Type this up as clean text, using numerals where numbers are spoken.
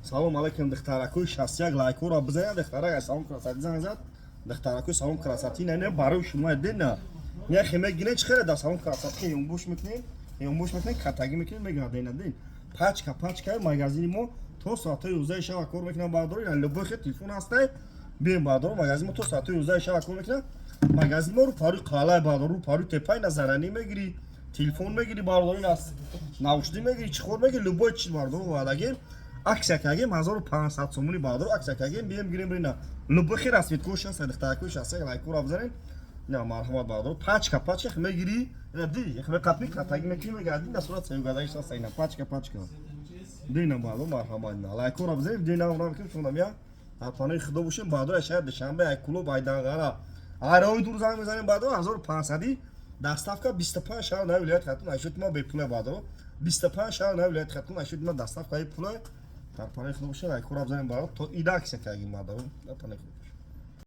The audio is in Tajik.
Салом алейкум, духтаракои 61 лайкҳоро бизанед. Духтарак аз салон красоты занг зад. Духтаракои салон красоты, не, барои шумо дена. Не, хеме гине, чӣ хеле дар салон красоты юмбуш мекунем, юмбуш мекунем, катагӣ мекунем, мегӯяд, дена ден. Пачка пачка магазини мо то соатҳои 11 шаба кор мекунам, бардор. Ина любой хел телефон ҳастай, бием, бардор, магазин мо то соатҳои 11 шаба кор мекунам. Магазин мо рӯ парӯи қалай, бардор, рӯ парӯи тепай назаранӣ мегирӣ, телефон мегирӣ, бардор, ин аст, наушник мегирӣ, чӣ хор мегирӣ, любой чиз, бардор, ваъдагем. Акция кагем 1500 сомони, бардор, акция кагем, бием, гирем, бирина. Любой хел расцветкош ҳаст, духтаракои 61 лайкҳоро бизанед. На, марҳамат, бардор, пачка пачка мегирӣ, ина ди, хме қапи катагӣ мекунӣ, мегардӣ, на сурат сеюгадагиш ҳаст, ина пачка пачка. Дина, бардор, марҳамат, на лайкҳоро бизанед, дина мекунем, шумо я дар паноҳи Худо бошем, бардор, шаҳр Душанбе, ай Кулоб, ай Данғара, айрои дур занг мезанем, бардор, 1500 доставка, 25 шаҳр на вилояти Хатлон айшуд ма бепула, бардор, 25 шаҳр на вилояти Хатлон айшуд ма доставкаи пула. Дар паноҳи Худо бошем, лайкҳоро бизанем, бардор, то ида акция кардем, бардор, дар паноҳи Худо бошем.